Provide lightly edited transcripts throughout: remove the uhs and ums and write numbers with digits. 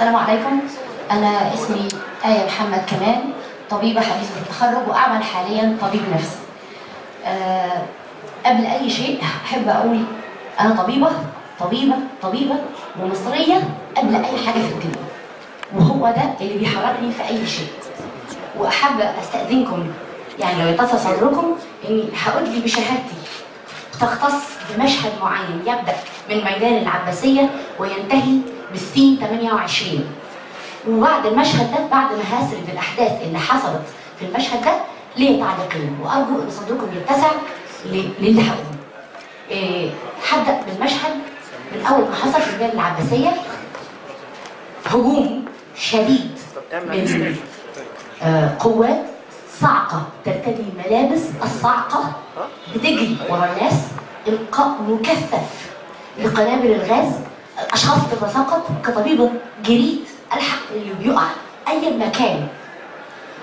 السلام عليكم. أنا اسمي آية محمد كمال، طبيبة حديثة التخرج وأعمل حاليا طبيب نفسي. قبل أي شيء أحب أقول أنا طبيبة طبيبة طبيبة ومصرية قبل أي حاجة في الدنيا، وهو ده اللي بيحركني في أي شيء. وأحب أستأذنكم يعني لو يتسع صدركم إني هأدلي بشهادتي تختص بمشهد معين يبدأ من ميدان العباسية وينتهي بالسين 28. وبعد المشهد ده، بعد ما هسرد الأحداث اللي حصلت في المشهد ده، ليه تعليقين، وأرجو إن صدركم يتسع للي هقوله. هبدأ بالمشهد من أول ما حصل في ميدان العباسية. هجوم شديد من قوات صاعقة ترتدي ملابس الصاعقة بتجري ورا الناس، إلقاء مكثف لقنابل الغاز، أشخاص تتساقط. كطبيبة جريت ألحق اللي بيقع أي مكان.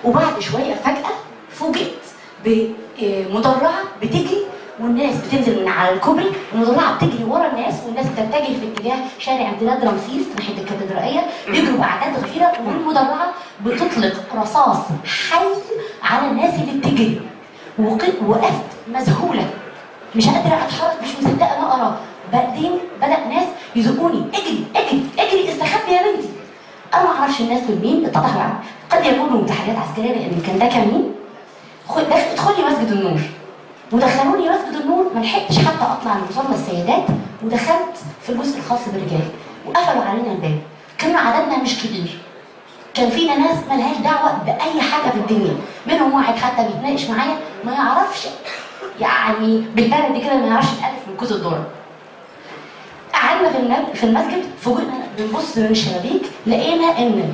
وبعد شوية فجأة فوجئت بمدرعة بتجري والناس بتنزل من على الكوبري، المدرعة بتجري ورا الناس والناس بتتجه في اتجاه شارع امتداد رمسيس ناحية الكاتدرائية، بيجروا بأعداد غفيرة والمدرعة بتطلق رصاص حي على الناس اللي بتجري. وقفت مذهولة، مش قادرة أتحرك، مش مصدقة ما أراه. بعدين بدأ ناس يزقوني، اجري اجري اجري، استخبي يا بنتي. أنا ما أعرفش الناس دول مين، اتضح معايا قد يكونوا تحريات عسكرية، لأن كان ده كان مين. ادخلي مسجد النور، ودخلوني مسجد النور. ما لحقتش حتى اطلع من مصلى السيدات، ودخلت في الجزء الخاص بالرجال وقفلوا علينا الباب. كان عددنا مش كبير، كان فينا ناس ملهاش دعوه باي حاجة في الدنيا، منهم واحد حتى بيتناقش معايا ما يعرفش، يعني بالبلدي كده ما يعرفش الالف من كوز الذرة. قعدنا في المسجد، فوجئنا بنبص من الشبابيك لقينا ان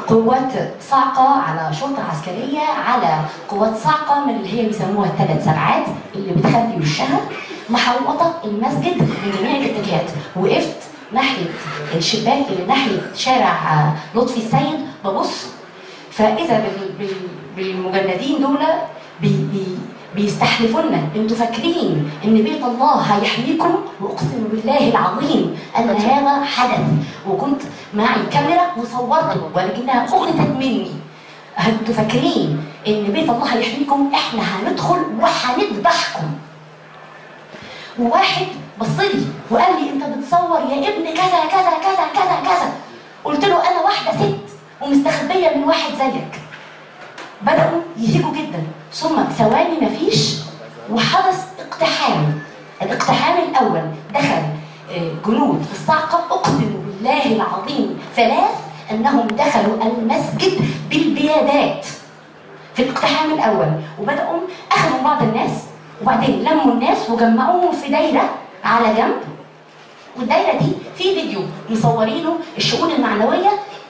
قوات صاعقة على شرطه عسكرية على قوات صاعقة من اللي هي بيسموها الثلاث سبعات اللي بتخبي وشها، محوطه المسجد من جميع الاتجاهات. وقفت ناحية الشباك اللي ناحية شارع لطفي السيد ببص، فاذا بالمجندين دول بيستحلفونا، انتوا فاكرين ان بيت الله هيحميكم؟ واقسم بالله العظيم ان هذا حدث، وكنت معي كاميرا وصورته ولكنها اخذت مني. انتوا فاكرين ان بيت الله هيحميكم؟ احنا هندخل وهنذبحكم. وواحد بصلي وقال لي انت بتصور يا ابن كذا كذا كذا كذا كذا. قلت له انا واحدة ست ومستخبيه من واحد زيك. بدأوا يهيجوا جدا، ثم ثواني مفيش وحدث اقتحام. الاقتحام الأول دخل جنود الصاعقة، أقسم بالله العظيم ثلاث أنهم دخلوا المسجد بالبيادات في الاقتحام الأول، وبدأوا أخذوا بعض الناس وبعدين لموا الناس وجمعوهم في دايرة على جنب. والدايرة دي في فيديو مصورينه الشؤون المعنوية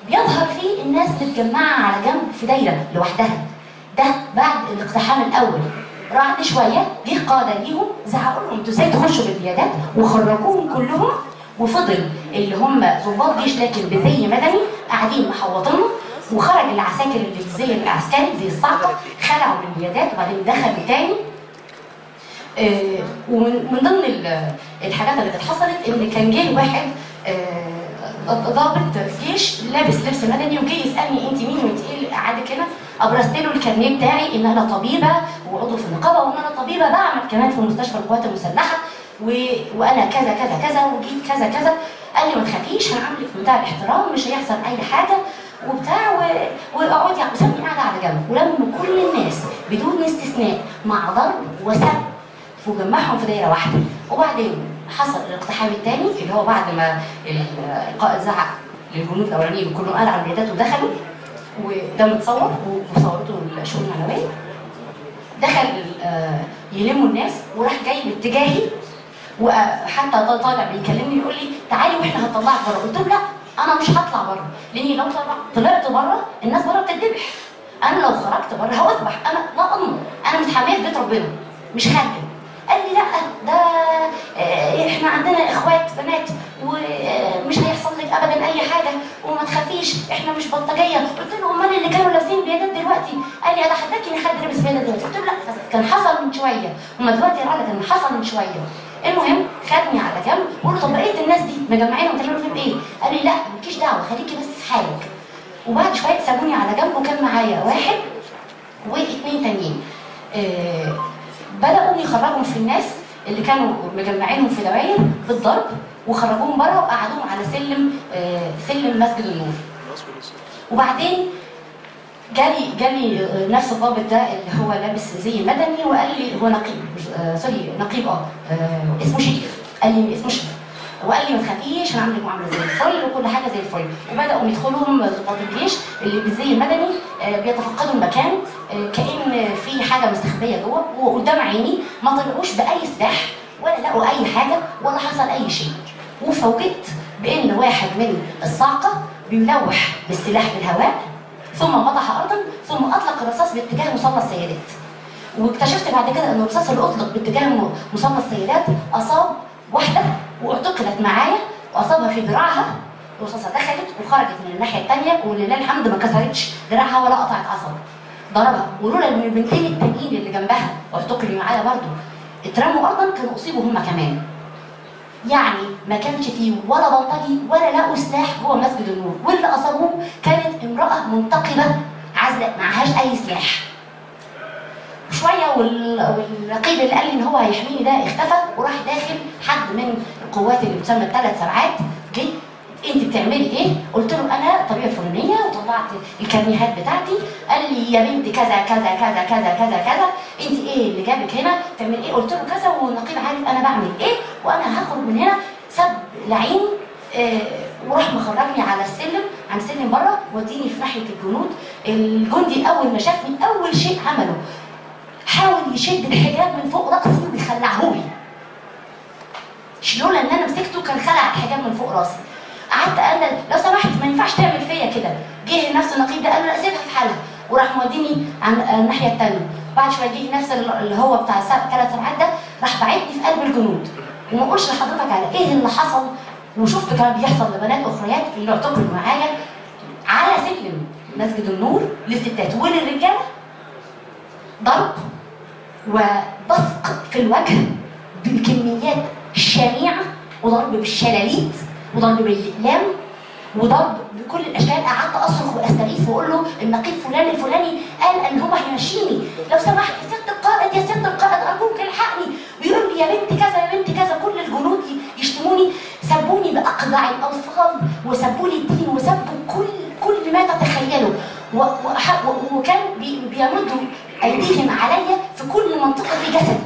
بيظهر فيه الناس متجمعة على جنب في دايرة لوحدها. ده بعد الاقتحام الأول. بعد شوية جه قادة ليهم زعقوا لهم انتوا ازاي تخشوا بالبيادات، وخرجوهم كلهم. وفضل اللي هم ضباط جيش لكن بزي مدني قاعدين محوطينهم، وخرج العساكر اللي بالزي العسكري زي الصاعقة خلعوا من البيادات وبعدين دخلوا تاني. ومن ضمن الحاجات اللي كانت حصلت ان كان جه واحد ضابط جيش لابس لبس مدني وجه يسالني انت مين وانت ايه اللي قعدك هنا. ابرزت له الكارنيه بتاعي ان انا طبيبه وعضو في النقابة وان انا طبيبه بعمل كمان في مستشفى القوات المسلحة وانا كذا كذا كذا وجيت كذا كذا. قال لي ما تخافيش هنعاملك بمنتهى الاحترام، مش هيحصل اي حاجة وبتاع واقعدي. وسابني قاعدة على جنب، ولم كل الناس بدون استثناء مع ضرب وسب وجمعهم في دايرة واحدة. وبعدين حصل الاقتحام الثاني اللي هو بعد ما القائد زعق للجنود الاولانيين كلهم قلعوا البيادات ودخلوا، وده متصور وصورته الشؤون المعنوية. دخل يلموا الناس وراح جاي باتجاهي، وحتى طالع بيكلمني يقول لي تعالي واحنا هنطلعك بره. قلت له لا انا مش هطلع بره، لاني لو طلعت بره الناس بره بتتذبح، انا لو خرجت بره هاذبح، انا لا اضمن، انا متحاميه في بيت ربنا مش خارجه. قال لي لا ده احنا عندنا اخوات بنات ومش هيحصل لك ابدا اي حاجة وما تخافيش احنا مش بلطجيه. قلت له امال اللي كانوا لابسين بيادات دلوقتي؟ قال لي اتحداكي ان حد لابس بيادات دلوقتي. قلت له لا بس كان حصل من شوية، هما دلوقتي العدد كان حصل من شوية. المهم خدني على جنب وقال له طب بقية الناس دي مجمعينهم بتعملوا فيهم ايه؟ قال لي لا مالكيش دعوه، خليكي بس في حالك. وبعد شوية سابوني على جنب، وكان معايا واحد واثنين تانيين. بدأوا يخرجوا في الناس اللي كانوا مجمعينهم في دواير بالضرب، وخرجوهم بره وقعدوهم على سلم سلم مسجد النور. وبعدين جالي نفس الضابط ده اللي هو لابس زي مدني، وقال لي هو نقيب، sorry نقيب، اسمه شريف، قال لي اسمه شريف، وقال لي ما تخافيش انا عامل معاملة زي الفل وكل حاجة زي الفل. وبداوا يدخلهم ضباط الجيش اللي بالزي المدني بيتفقدوا المكان كأن في حاجة مستخبيه جوه، وقدام عيني ما طلعوش باي سلاح ولا لقوا اي حاجة ولا حصل اي شيء. وفوجئت بان واحد من الصاعقة بيلوح بالسلاح بالهواء، ثم بطح ارضا، ثم اطلق الرصاص باتجاه مصلى السيدات. واكتشفت بعد كده ان الرصاص اللي اطلق باتجاه مصلى السيدات اصاب واحدة واعتقلت معايا، واصابها في ذراعها، الرصاصة دخلت وخرجت من الناحية الثانية، ولله الحمد ما كسرتش ذراعها ولا قطعت عصب. ضربها، ولولا ان البنتين التانيين اللي جنبها واعتقلوا معايا برضه اترموا ارضا كانوا اصيبوا هم كمان. يعني ما كانش فيه ولا بلطجي ولا لقوا سلاح جوه مسجد النور، واللي اصابوه كانت امراة منتقبه عزلة معهاش اي سلاح. شوية والرقيب اللي قال لي ان هو هيحميني ده اختفى، وراح داخل حد من القوات اللي بتسمى الثلاث سبعات، جه انت بتعملي ايه؟ قلت له انا طبيبه فلانيه، وطلعت الكرنيهات بتاعتي. قال لي يا بنت كذا كذا كذا كذا كذا كذا، انت ايه اللي جابك هنا؟ بتعملي ايه؟ قلت له كذا، والنقيب عارف انا بعمل ايه، وانا هخرج من هنا. سب لعين وراح مخرجني على السلم، عن سلم بره، وديني في ناحية الجنود. الجندي اول ما شافني اول شيء عمله حاول يشد الحجاب من فوق راسي ويخلعهولي. لولا ان انا مسكته كان خلع الحجاب من فوق راسي. قعدت انا لو سمحت ما ينفعش تعمل فيا كده. جه نفس النقيب ده قال له لا سيبها في حالها، وراح موديني عن الناحية الثانية. بعد شوية جه نفس اللي هو بتاع 3 سبعات ده راح بعتني في قلب الجنود. وما اقولش لحضرتك على ايه اللي حصل، وشفت كمان بيحصل لبنات اخريات اللي اعتقلوا معايا على سلم مسجد النور للستات وللرجاله، ضرب وبصق في الوجه بكميات شنيعه، وضرب بالشلاليت، وضرب بالاقلام، وضرب بكل الاشكال. قعدت اصرخ واستغيث واقول له النقيب فلان الفلاني قال ان هو هيمشيني، لو سمحت يا سيادة القائد، يا سيادة القائد ارجوك الحقني. ويقول لي يا بنت كذا يا بنت كذا. كل الجنود يشتموني، سبوني باقذع الالفاظ، وسبوا لي الدين، وسبوا كل ما تتخيله، وكان بيمدوا ايديهم عليا في كل منطقة في جسدي،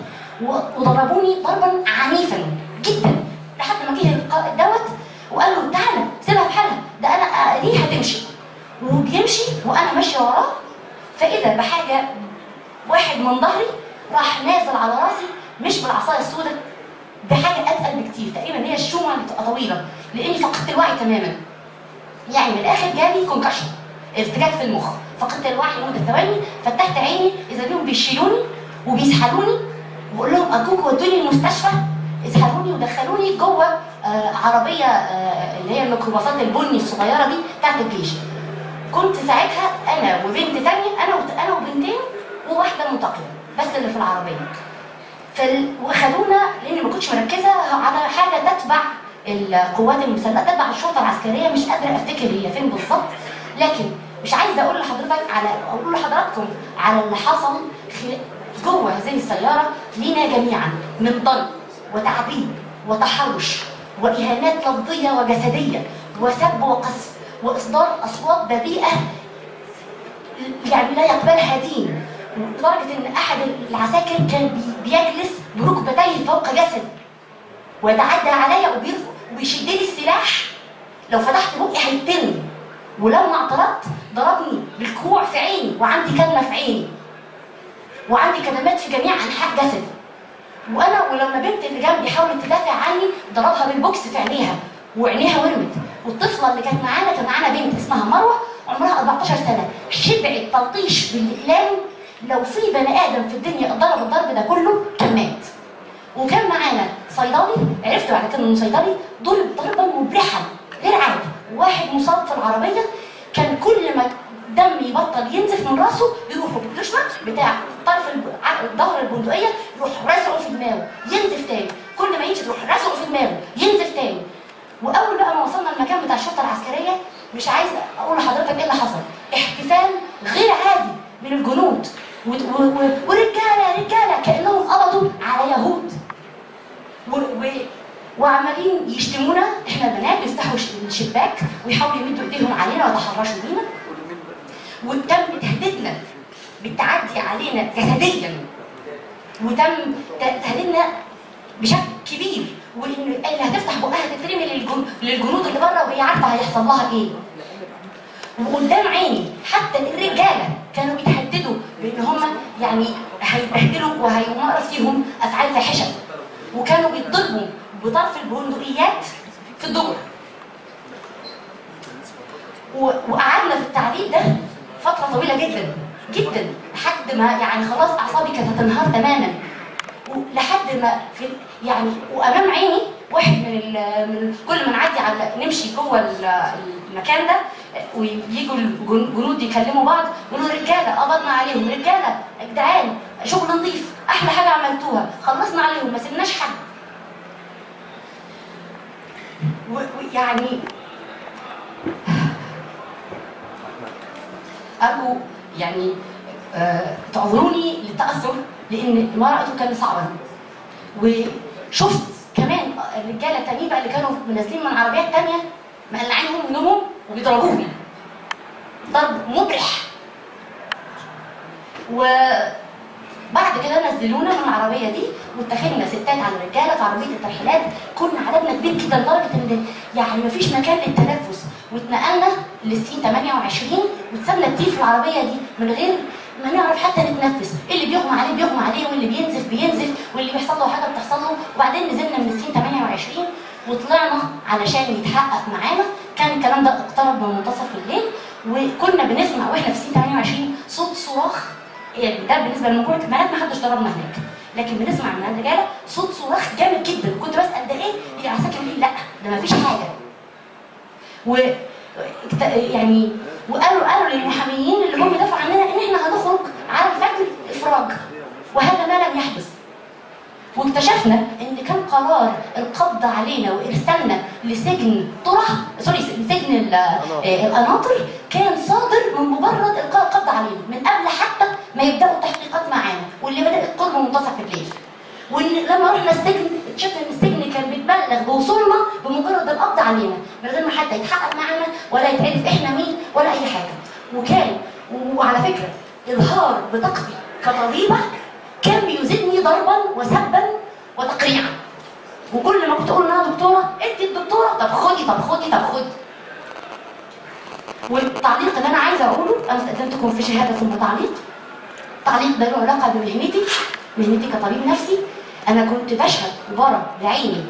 وضربوني ضربا عنيفا جدا لحد ما جه القائد دوت وقال له تعالى سيبها في حالها، ده انا ليه هتمشي؟ وبيمشي وانا ماشية وراه، فاذا بحاجة واحد من ظهري راح نازل على راسي، مش بالعصايه السوداء، بحاجة اتقل بكتير، تقريبا هي الشومه اللي بتبقى طويلة، لاني فقدت الوعي تماما. يعني من الاخر جالي concussion، ارتجاج في المخ، فقدت الوعي لمدة ثواني. فتحت عيني اذا بيهم بيشيلوني وبيسحلوني، وبقول لهم ارجوكوا ودوني المستشفى. اسحبوني ودخلوني جوه عربية اللي هي الميكروباصات البني الصغيرة دي بتاعت الجيش. كنت ساعتها انا وبنت ثانية، انا وبنتين وواحدة منتقبه بس اللي في العربية. وخدونا لاني ما كنتش مركزه على حاجة تتبع القوات المسلحة، تتبع الشرطة العسكرية، مش قادرة افتكر هي فين بالظبط، لكن مش عايزه اقول لحضرتك على اقول لحضراتكم على اللي حصل جوه هذه السيارة لينا جميعا من ضرب وتعذيب وتحرش واهانات لفظية وجسدية وسب وقذف واصدار اصوات بذيئة يعني لا يقبلها دين، لدرجة ان احد العساكر كان بيجلس بركبتيه فوق جسدي ويتعدى عليا وبيشد لي السلاح، لو فتحت بقي هيقتلني، ولو ما اعترضت ضربني بالكوع في عيني، وعندي كدمه في عيني وعندي كدمات في جميع انحاء جسدي. وانا ولما بنت اللي جنبي حاولت تدافع عني ضربها بالبوكس في عينيها وعينيها ورمت. والطفله اللي كانت معانا، كان معانا بنت اسمها مروه عمرها 14 سنة، شبعت تلطيش بالاقلام. لو في بني ادم في الدنيا اتضرب الضرب ده كله كان مات. وكان معانا صيدلي، عرفت بعد كده انه صيدلي، ضرب ضربا مبرحا غير عادي. واحد مصاب في العربية كان كل ما دم يبطل ينزف من راسه يروحوا بالدشمه بتاع طرف ظهر البندقية يروح راسعه في دماغه ينزف تاني. كل ما يمشي تروح راسه في دماغه ينزف تاني. واول بقى ما وصلنا المكان بتاع الشرطة العسكرية، مش عايز اقول لحضرتك ايه اللي حصل، احتفال غير عادي من الجنود ورجاله رجاله كانهم قبضوا على يهود، وعمالين يشتمونا احنا البنات، بيفتحوا الشباك ويحاولوا يمدوا ايديهم علينا ويتحرشوا بينا، وتم تهديدنا بالتعدي علينا جسديا، وتم تهديدنا بشكل كبير، وان اللي هتفتح بقها تترمي للجنود اللي بره وهي عارفه هيحصل لها ايه. وقدام عيني حتى الرجالة كانوا بيتهددوا بان هم يعني هيتبهدلوا وهيمارس فيهم افعال فاحشه، وكانوا بيتضربوا بطرف البندقيات في الدبر. وقعدنا في التعذيب ده فترة طويلة جدا جدا لحد ما يعني خلاص اعصابي كانت هتنهار تماما، لحد ما في يعني وامام عيني واحد من كل ما نعدي على نمشي جوه المكان ده ويجوا الجنود يكلموا بعض يقولوا رجاله قبضنا عليهم، رجاله جدعان شغل نظيف، احلى حاجة عملتوها، خلصنا عليهم ما سيبناش حد. ويعني ارجو يعني تعذروني للتاثر لان ما رايته كان صعبا. وشفت كمان الرجالة التانيين بقى اللي كانوا نازلين من عربيات تانية مقلعينهم هدومهم وبيضربوهم ضرب مبرح. وبعد كده نزلونا من العربية دي واتخذنا ستات على رجاله في عربية الترحيلات، كنا عددنا كبير جدا لدرجة ان يعني مفيش مكان للتنفس، واتنقلنا للسين 28 واتسابنا كتير في العربية دي من غير ما نعرف حتى نتنفس، اللي بيغمى عليه بيغمى عليه، واللي بينزف بينزف، واللي بيحصل له حاجة بتحصل له. وبعدين نزلنا من السين 28 وطلعنا علشان يتحقق معانا. كان الكلام ده اقترب من منتصف الليل، وكنا بنسمع واحنا في السين 28 صوت صراخ، يعني ده بالنسبة لمجموعة البنات ما حدش ضربنا هناك، لكن بنسمع من الرجالة صوت صراخ جامد جدا. كنت بسال ده ايه؟ العساكر يقول لي لا ده ما فيش حاجة. و يعني وقالوا للمحاميين اللي هم دافعوا عننا ان احنا هنخرج على الفجر افراج، وهذا ما لم يحدث. واكتشفنا ان كان قرار القبض علينا وارسالنا لسجن طرح سوري لسجن القناطر كان صادر من مجرد القاء القبض علينا من قبل حتى ما يبداوا التحقيقات معانا، واللي بدات قرب منتصف الليل. وان لما رحنا السجن اكتشفنا ان السجن كان بيتبلغ بوصولنا بمجرد القبض علينا من غير ما حتى يتحقق معانا ولا يتعرف احنا مين ولا اي حاجة. وكان وعلى فكرة اظهار بطاقتي كطبيبه كان بيزيدني ضربا وسبا وتقريعا، وكل ما كنت اقول ان انا دكتورة، انت الدكتورة، طب خدي طب خدي طب خدي. والتعليق اللي انا عايزه اقوله، انا استاذنتكم في شهادة ثم تعليق. التعليق ده له علاقة بمهنتي، مهنتي كطبيب نفسي. انا كنت بشهد وبرى بعيني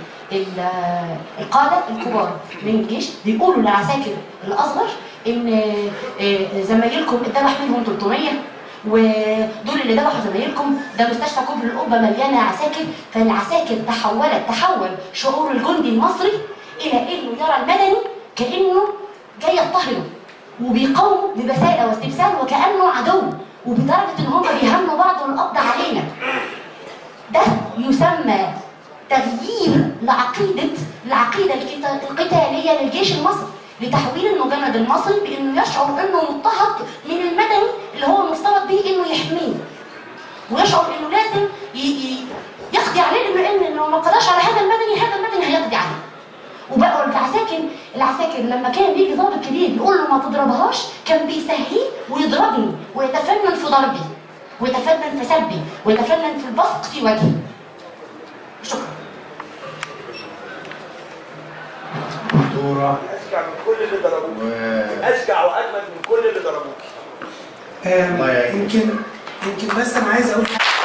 القادة الكبار من الجيش بيقولوا للعساكر الاصغر ان زمايلكم اتذبح منهم 300، ودول اللي ذبحوا زمايلكم، ده مستشفى كوبري القبة مليانة عساكر. فالعساكر تحول شعور الجندي المصري الى انه يرى المدني كانه جاي يضطهده، وبيقاومه ببساله واستبسال وكانه عدو، وبدرجه ان هم بيهموا بعض والقبض علينا. ده يسمى تغيير العقيدة القتالية للجيش المصري، لتحويل المجند المصري بانه يشعر انه مضطهد من المدني اللي هو المفترض به انه يحميه، ويشعر انه لازم يقضي عليه، لانه ما قضاش على هذا المدني، هذا المدني هيقضي عليه. وبقوا العساكر لما كان بيجي ضابط كبير يقول له ما تضربهاش، كان بيسهيه ويضربني ويتفنن في ضربي ويتفنن في سبي ويتفنن في البصق في وجهي. شكرا. دكتورة أشجع من كل اللي ضربوك، أشجع وأجمد من كل اللي ضربوك. يمكن بس أنا عايز أقول حاجة.